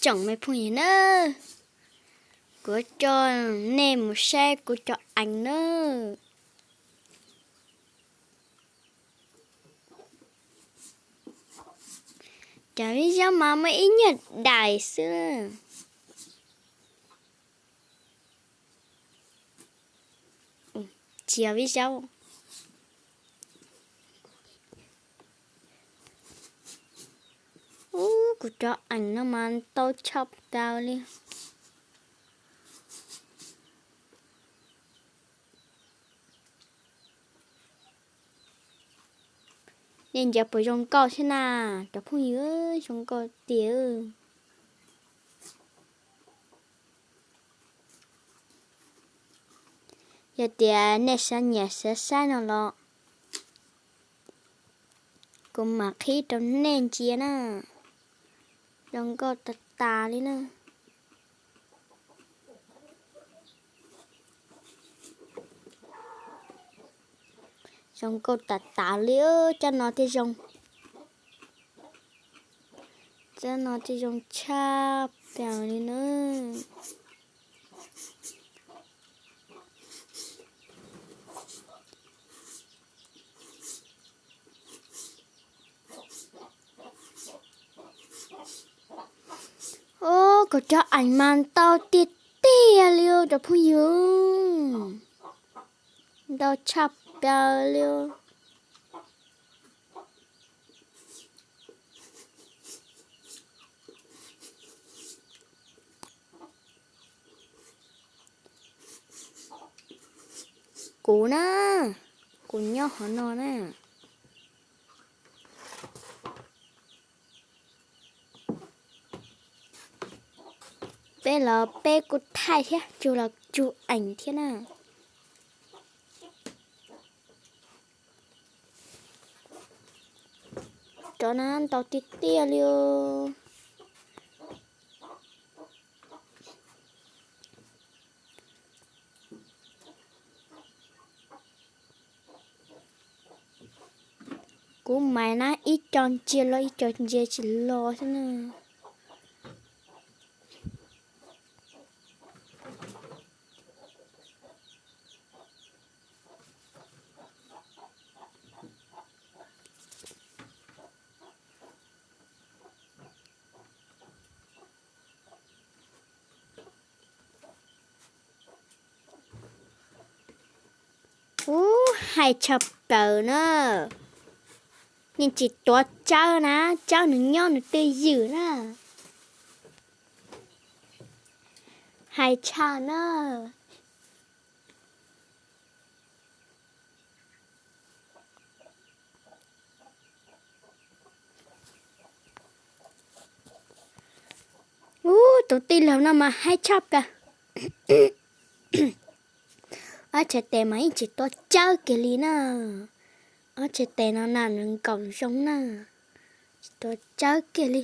tsoom me phooj ywg na, kuv coj nej mus saib kuv cov eev na. Cov vij zaub mas muaj ib nyuag dais xwb. Tsis yog vij zaub. Ub, kuv cov eev no mas ntau tshaj plaws li. Nej ntsia puas zoo nkauj thiab na, cov phooj ywg, zoo nkauj tiag. Yog tias nej xav nyiam xav saib no los kuv mam qhib rau nej ntsia na. Zoo nkauj tas tas li na. Zoo nkauj tas tas li. Cov no thiaj zoo, cov no thiaj zoo tshaj plaws li na. Ub, kuv cov eev mas ntau tiag tiag li cov phooj ywg, ntau tshaj plaws li. Kuv na, kuv nyob qhov no na. Peb los peb kuj thaij thiab, tsug los tsug eev thiab na. Cov no ntau tiag tiag li. Kuv mas na, ib co ntsia los ib co ntsia tsis los xwb na. Ub, hais tshaj plaws na. Yeej tsis tuav tsawb na, tsawb nws nyob nws twj ywm na. Hais tshaj na. Ub, tus tij laug no mas haib tshaj plaws. Ob txhais tes mas yeej tsis tuav tsawb kiag li na. Ob txhais tes no na nws nkaum zoo na, tsis tuav tsawb kiag li.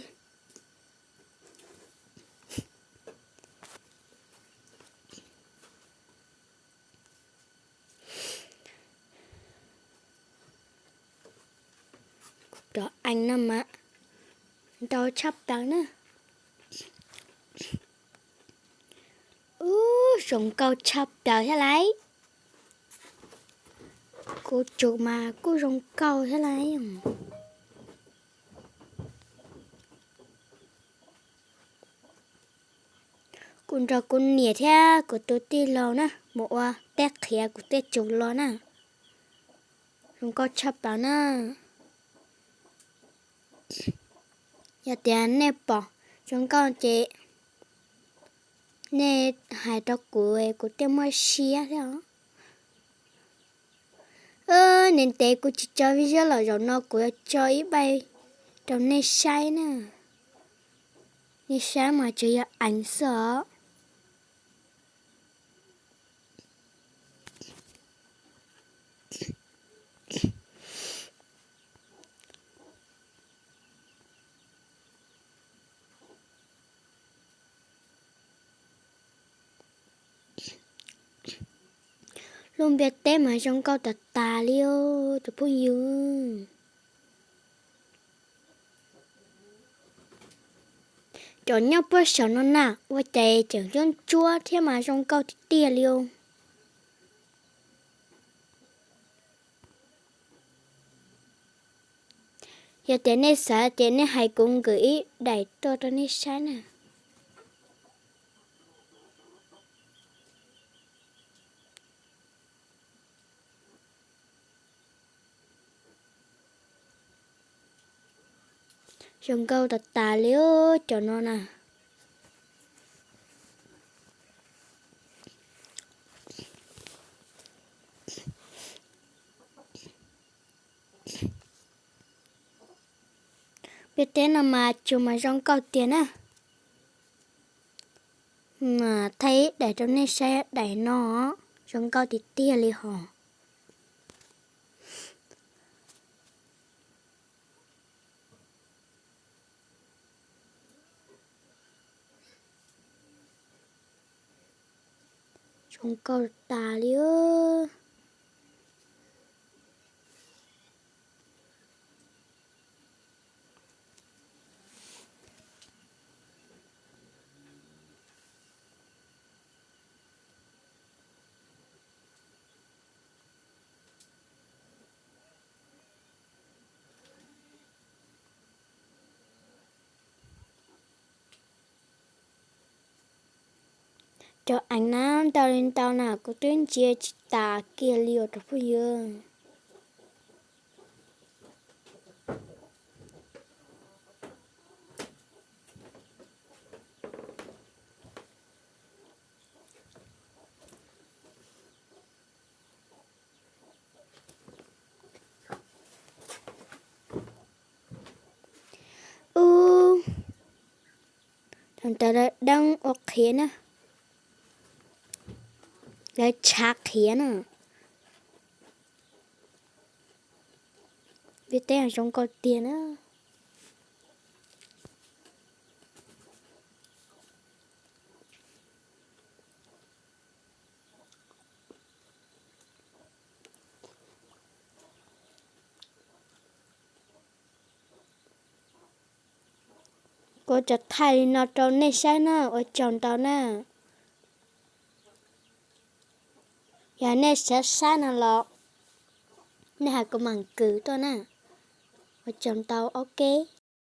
Cov eev no mas ntau tshaj plaws na. Ub, zoo nkauj tshaj plaws thiab lauj. Kuv tsum mas kuj zoo nkauj thiab lauj. Kuv nrog kuv niam thiab kuv tus tij laug na mus ua teb qhiav kuv tej tsum los na. Zoo nkauj tshaj plaws na. Yog tias nej pom zoo nkauj ces nej hais rau kuv, kuv thiaj muaj siab thiab os. Ntev ntev kuv tsis tso video los zaum no kuv yuav tso ib pai rau nej saib na. Nej saib mas tsuas yog eev xwb os. Lub ntiaj teb mas zoo nkauj tas tas li os cov phooj ywg. Cov nyob puag saum no na, ua cas tseem ntsuab ntsuab thiab mas zoo nkauj tiag tiag li os. Yog tias nej xav ces nej hais kuv nkwm ib daim tuaj rau nej saib na. Zoo nkauj tas tas li cov no na. Npua teb no mas tsuas mas zoo nkauj tiag na. Mas thaij ib daim rau nej saib, daim no zoo nkauj tiag tiag li hos. Zoo nkauj tas li. Cov eev na, ntau li ntau na kuv twb ntsia tsis tas kiag li os cov phooj ywg. Ub, ntawd lawv deeb ua qhiav na, lawv tshav qhiav na. Npua teb zoo nkauj tiag na. Kuv tsuas thaij li no rau nej saib na, ua tsaug ntau na. Yog nej xav saib no los nej hais kuv mam kwv tuaj na. Ua tsaug ntau, ok.